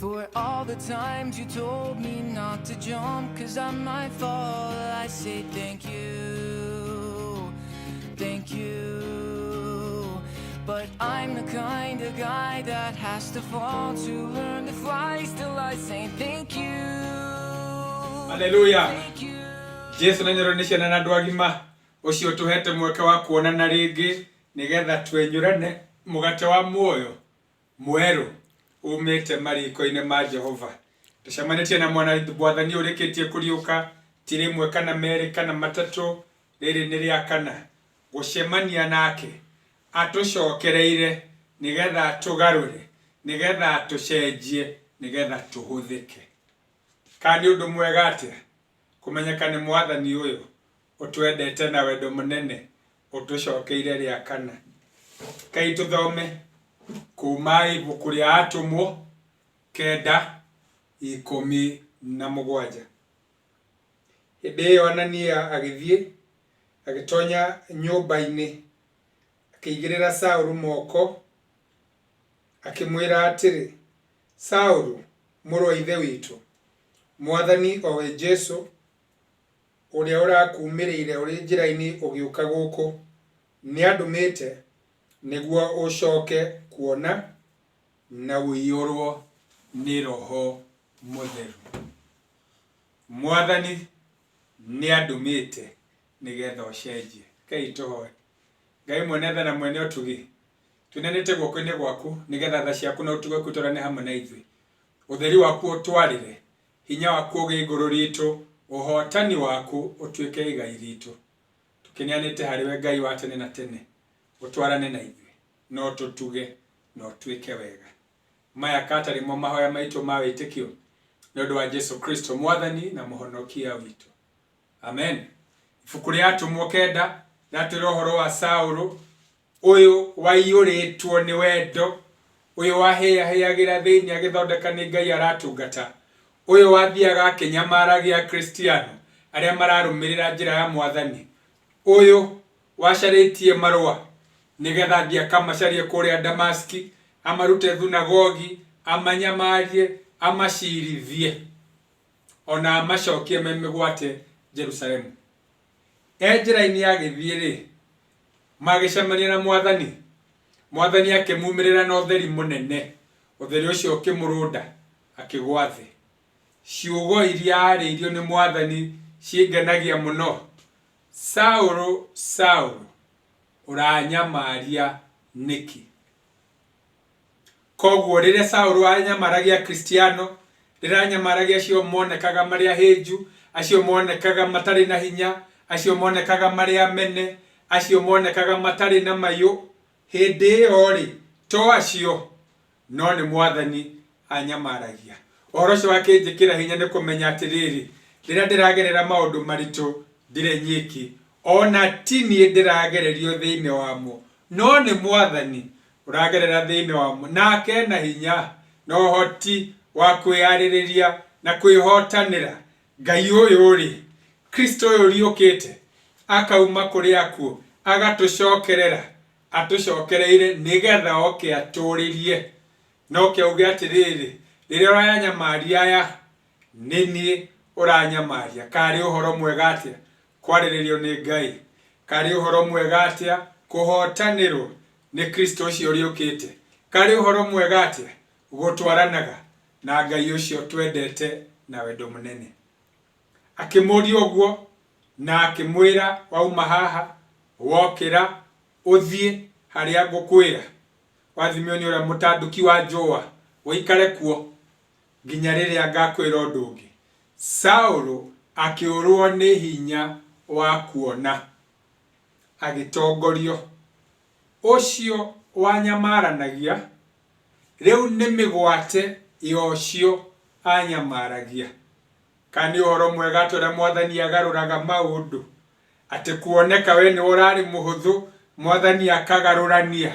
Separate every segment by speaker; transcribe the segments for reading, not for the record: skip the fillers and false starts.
Speaker 1: For all the times you told me not to jump, 'cause I might fall, I say thank you, thank you. But I'm the kind of guy that has to fall to learn to fly. Still, I say thank you.
Speaker 2: Haleluya.
Speaker 1: Thank you.
Speaker 2: Jesu na nyoro nĩ ciana na andũ agima ũcio ũtũhete mweke wa kuonana rĩngĩ nĩgetha twenyũrane mũgate wa muoyo mwerũ umĩte mariko-inĩ ma Jehova. Tũcemanĩtie na mwana mwathani ũrĩkĩtie kũriũka ti rĩmwe kana merĩ kana matatũ, rĩrĩ nĩ rĩa kana. Gũcemania nake atũcokereire nĩgetha atũgarũre, nĩgetha atũcenjie, nĩgetha tũhũthĩke. Kana nĩ ũndũ mwega atĩa kũmenyeka nĩ mwathani ũyũ ũtwendete na wendo mũnene ũtũcokeire rĩa kana. Kai tũthome kuma ibuku rĩa Atũmwo 9:17. Hĩndĩ ĩyo Anania agĩthiĩ agĩtonya nyũmba-inĩ akĩigĩrĩra Saũlũ moko akĩmwĩra atĩrĩ, Saũlũ, mũrũ wa Ithe witũ, Mwathani o we Jesũ ũrĩa ũrakuumĩrĩire ũrĩ njĩra-inĩ ũgĩũka gũkũ, nĩandũmĩte nĩguo ũcoke kuona na ũiyũrwo nĩ Roho Mũtheru. Mwathani nĩandũmĩte nĩgetha ũcenjie. Rekei tũhoe. Ngai mwene tha na mwene ũtugi, twĩneanĩte guoko-inĩ gwaku nĩgetha tha ciaku na ũtugi waku itwarane hamwe na ithuĩ. Ũtheri waku ũtwarĩre, hinya waku ũgĩe igũrũ ritũ, ũhotani waku ũtuĩke igai ritũ. Tũkĩneanĩte harĩ we Ngai wa tene na tene, ũtwarane na ithuĩ, na ũtũtuge na ũtwĩke wega. Maya katarĩ mo mahoya maitũ ma wĩtĩkio, nĩ ũndũ wa Jesu Kristo Mwathani na Mũhonokia witũ. Amen. Ibuku rĩa Atũmwo 9 rĩratwĩra ũhoro wa Saũlũ ũyũ waiyũrĩtwo nĩ wendo, ũyũ wahĩahĩagĩra thĩinĩ agĩthondeka nĩ Ngai aratungata, ũyũ wathiaga akĩnyamaragia Akristiano arĩa mararũmĩrĩra njĩra ya Mwathani, ũyũ wacarĩtie marũa nĩgetha athiĩ akamacarie kũrĩa Damaski, amarute thunagogi, amanyamarie, amacirithie, ona amacokie me mĩgwate Jerusalemu. E njĩra-inĩ agĩthiĩ-rĩ, magĩcemania na Mwathani. Mwathani akĩmumĩrĩra na ũtheri mũnene, ũtheri ũcio ũkĩmũrũnda, akĩgwa thĩ. Ciugo iria aarĩirio nĩ Mwathani cingenagia mũno. Saũlũ, Saũlũ, ũranyamaria nĩkĩ? Koguo rĩrĩa Saũlũ anyamaragia Akristiano, rĩrĩa anyamaragia acio monekaga marĩ ahĩnju, acio monekaga matarĩ na hinya, acio monekaga marĩ amene, acio monekaga matarĩ na mayũ, hĩndĩ ĩyo-rĩ, to acio, no nĩ Mwathani anyamaragia. Ũhoro ũcio wakĩnjĩkĩra hinya nĩ kũmenya atĩrĩrĩ, rĩrĩa ndĩragerera maũndũ maritũ, ndirĩ nyiki, o na ti niĩ ndĩragererio thĩinĩ wamo, no nĩ Mwathani ũragerera thĩinĩ wamo, nake ena hinya na ũhoti wa kwĩyarĩrĩria na kwĩhotanĩra. Ngai ũyũ-rĩ, Kristo ũyũ ũriũkĩte akauma kũrĩ akuũ, agatũcokerera, atũcokereire nĩgetha oke atũũrĩrie. Na oke auge atĩrĩrĩ, rĩrĩa ũranyamaria aya, nĩ niĩ ũranyamaria. Karĩ ũhoro mwega atĩa kwarĩrĩrio nĩ Ngai? Karĩ ũhoro mwega atĩa kũhotanĩrwo nĩ Kristo ũcio ũriũkĩte? Karĩ ũhoro mwega atĩa gũtwaranaga na Ngai ũcio twendete na wendo mũnene? Akĩmũria ũguo na akĩmwĩra, wauma haha, wokĩra, ũthiĩ harĩa ngũkwĩra. Wathimio nĩ ũrĩa mũtanduki wa njũa, ũikare kuo nginya rĩrĩa ngakwĩra ũndũ ũngĩ. Saũlũ akĩũrwo nĩ hinya wa kuona, agĩtongorio. Ũcio wanyamaranagia, rĩu nĩ mĩgwate ya ũcio anyamaragia. Kana nĩ ũhoro mwega atĩ ũrĩa Mwathani agarũraga maũndũ, atĩ kuoneka we nĩwe ũrarĩ mũhũthũ, Mwathani akagarũrania,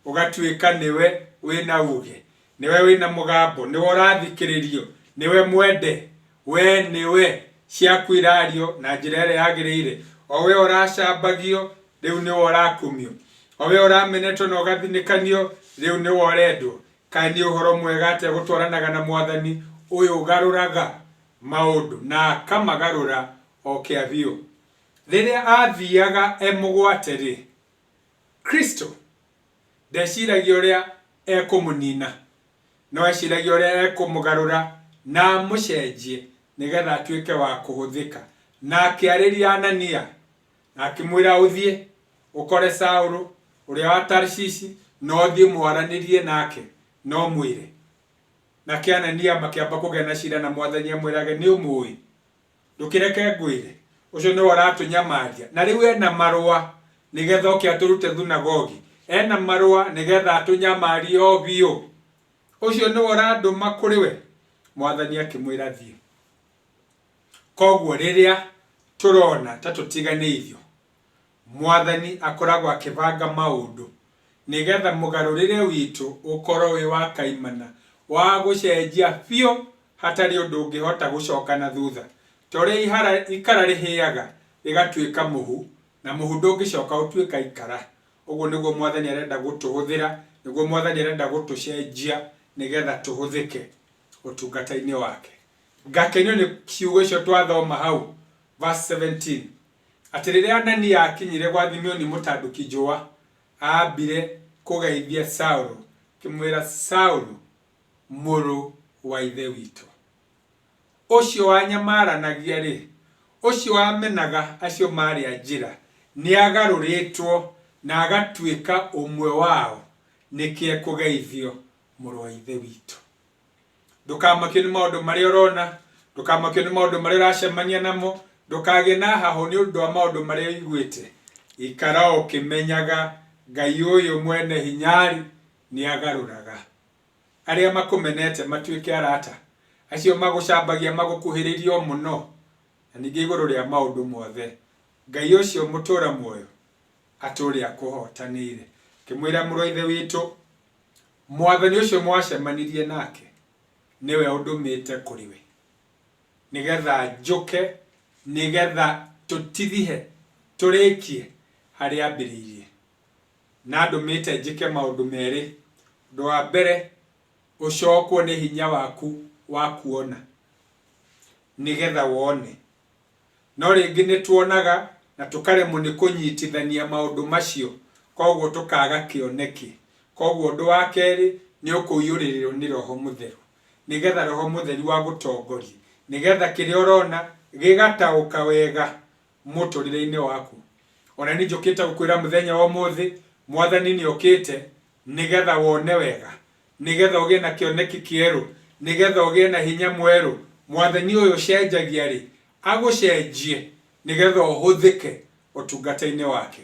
Speaker 2: ũgatuĩka nĩwe wĩna uge, nĩwe wĩna mũgambo, nĩwe ũrathikĩrĩrio, nĩwe mwende, we nĩwe ciaku irario na njĩra ĩrĩa yagĩrĩire, o we ũracambagio, rĩu nĩwe ũrakumio, o we ũramenetwo na ũgathinĩkanio, rĩu nĩwe ũrendwo. Kaĩ nĩ ũhoro mwega atĩa gũtwaranaga na Mwathani ũyũ ũgarũraga maũndũ na akamagarũra o kĩa biũ. Rĩrĩa aathiaga e mũgwate-rĩ, Kristo ndeciragia ũrĩa ekũmũnina, no eciragia ũrĩa ekũmũgarũra na amũcenjie nĩgetha atuĩke wa kũhũthĩka. Na akĩarĩria Anania na akĩmwĩra, Ũthiĩ ũkore Saũlũ ũrĩa wa Tarishishi, na ũthiĩ mwaranĩrie nake na ũmwĩre. Nake Anania makĩamba kũgĩa na cira na Mwathani amwĩrage, Nĩ ũmũĩ, ndũkĩreke ngwĩre, ũcio nĩwe ũratũnyamaria, na rĩu ena marũa nĩgetha oke atũrute thunagogi, ena marũa nĩgetha atũnyamarie o biũ. Ũcio nĩwe ũrandũma kũrĩ we? Mwathani akĩmwĩra, Thiĩ. Koguo rĩrĩa tũrona ta tũtiganĩirio, Mwathani akoragwo akĩbanga maũndũ nĩgetha mũgarũrĩre witũ ũkorwo wĩ wa kaimana, wa gũcenjia biũ hatarĩ ũndũ ũngĩhota gũcoka na thutha. Ta ũrĩa ihara, ikara rĩhĩaga rĩgatuĩka mũhu, na mũhu ndũngĩcoka ũtuĩka ikara. Ũguo nĩguo Mwathani arenda gũtũhũthĩra, nĩguo Mwathani arenda gũtũcenjia nĩgetha tũhũthĩke ũtungata-inĩ wake. Ngakenio nĩ ciugo icio twathoma hau verse 17 atĩ rĩrĩa Anania akinyire gwa Thimeoni mũtanduki njũa, aambire kũgeithia Saũlũ, akĩmwĩra, Saũlũ, mũrũ wa Ithe witũ. Ũcio wanyamaranagia-rĩ, ũcio wamenaga acio maarĩ a Njĩra, nĩagarũrĩtwo na agatuĩka ũmwe wao, nĩkĩo ekũgeithio mũrũ wa Ithe witũ. Ndũkamakio nĩ maũndũ marĩa ũrona, ndũkamakio nĩ maũndũ marĩa ũracemania namo, ndũkagĩe na hahũ nĩ ũndũ wa maũndũ marĩa ũiguĩte. Ikara o ũkĩmenyaga Ngai ũyũ mwene hinya-rĩ, nĩ agarũraga. Arĩa makũmenete matuĩke arata, acio magũcambagia magũkuhĩrĩrie o mũno. Na ningĩ igũrũ rĩa maũndũ mothe, Ngai ũcio mũtũũra muoyo atũũre akũhootanĩire. Akĩmwĩra, Mũrũ wa Ithe witũ, Mwathani ũcio mwacemanirie nake nĩwe ũndũmĩte kũrĩ we, nĩgetha njũke, nĩgetha tũtithihe, tũrĩkie harĩa ambĩrĩirie. Na andũmĩte njĩke maũndũ merĩ. Ũndũ wa mbere, ũcokwo nĩ hinya waku wa kuona, nĩgetha wone. No rĩngĩ nĩ tuonaga na tũkaremwo nĩ kũnyitithania maũndũ macio koguo tũkaga kĩoneki. Koguo ũndũ wa kerĩ nĩ ũkũiyũrĩrĩrwo nĩ Roho Mũtheru. Nĩgetha Roho Mũtheru agũtongorie. Nĩgetha kĩrĩa ũrona gĩgataũka wega mũtũrĩre-inĩ waku. Ona niĩ njũkĩte gũkwĩra mũthenya wa ũmũthĩ, Mwathani nĩ okĩte nĩgetha wone wega, nĩgetha ũgĩe na kĩoneki kĩerũ, nĩgetha ũgĩe na hinya mwerũ. Mwathani ũyũ ũcenjagia-rĩ, agũcenjie nĩgetha ũhũthĩke ũtungata-inĩ wake.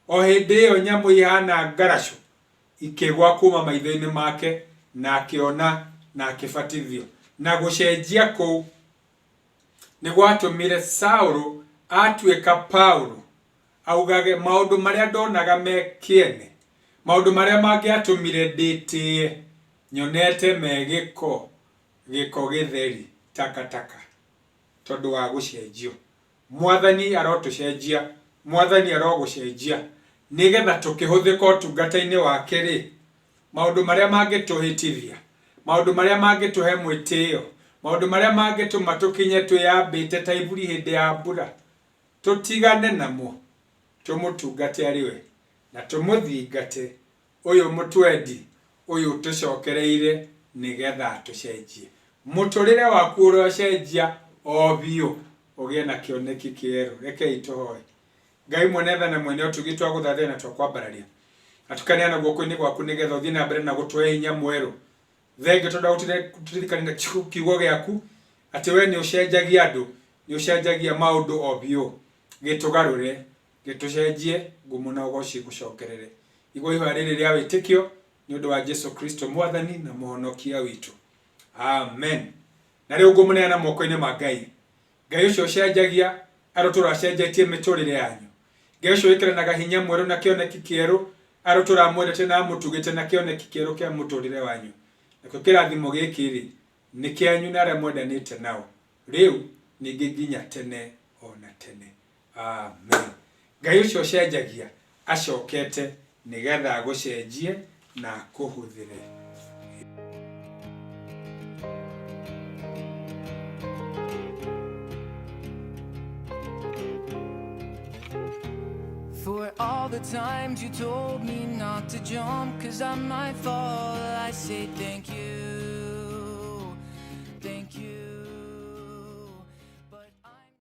Speaker 2: O hĩndĩ ĩyo nyamũ ihana ngaracũ ikĩgwa kuuma maitho-inĩ make, na akĩona na akĩbatithio. Na gũcenjia kũu nĩ gwatũmire Saũlũ atuĩka Paulo, augage, Maũndũ marĩa ndonaga me kĩene, maũndũ marĩa mangĩatũmire ndĩtĩe, nyonete me gĩko, gĩko gĩtheri, takataka, tondũ wa gũcenjio. Mwathani arotũcenjia, Mwathani arogũcenjia, nĩgetha tũkĩhũthĩka ũtungata-inĩ wake-rĩ, maũndũ marĩa mangĩtũhĩtithia, maũndũ marĩa mangĩtũhe mwĩtĩo, maũndũ marĩa mangĩtũma tũkinye twĩyambĩte ta iburi hĩndĩ ya mbura, tũtigane namo, tũmũtungate arĩ we, na tũmũthingate ũyũ mũtwendi, ũyũ ũtũcokereire nĩgetha atũcenjie. Mũtũrĩre waku ũrocenjia o biũ ũgĩe na kĩoneki kĩerũ. Rekei tũhoe. Ngai mwene tha na mwene ũtugi, twagũthathaiya na twakwambararia na tũkaneana guoko-inĩ gwaku nĩgetha ũthiĩ na mbere na gũtũhe hinya mwerũ. Thengiũ tondũ wa gũtũririkania na kiugo gĩaku atĩ we nĩ ũcenjagia andũ, nĩ ũcenjagia maũndũ o biũ. Gĩtũgarũre, gĩtũcenjie, ngumo na ũgoci igũcokerere. Igua ihoya rĩrĩ rĩa wĩtĩkio nĩ ũndũ wa Jesu Kristo Mwathani na Mũhonokia witũ. Amen. Na rĩu ngũmũneana moko-inĩ ma Ngai. Ngai ũcio ũcenjagia arotũra acenjetie mĩtũrĩre yanyu. Ngai ũcio wĩkĩranaga hinya mwerũ na kĩoneki kĩerũ arotũra amwendete na amũtugĩte na kĩoneki kĩerũ kĩa mũtũrĩre wanyu. Nakĩo kĩrathimo gĩkĩ-rĩ, nĩ kĩanyu na arĩa mwendanĩte nao, rĩu, ningĩ nginya tene o na tene. Amen. Ngai ũcio ũcenjagia acokete nĩgetha agũcenjie na akũhũthĩre.
Speaker 1: For all the times you told me not to jump, cause I might fall. I say thank you, thank you.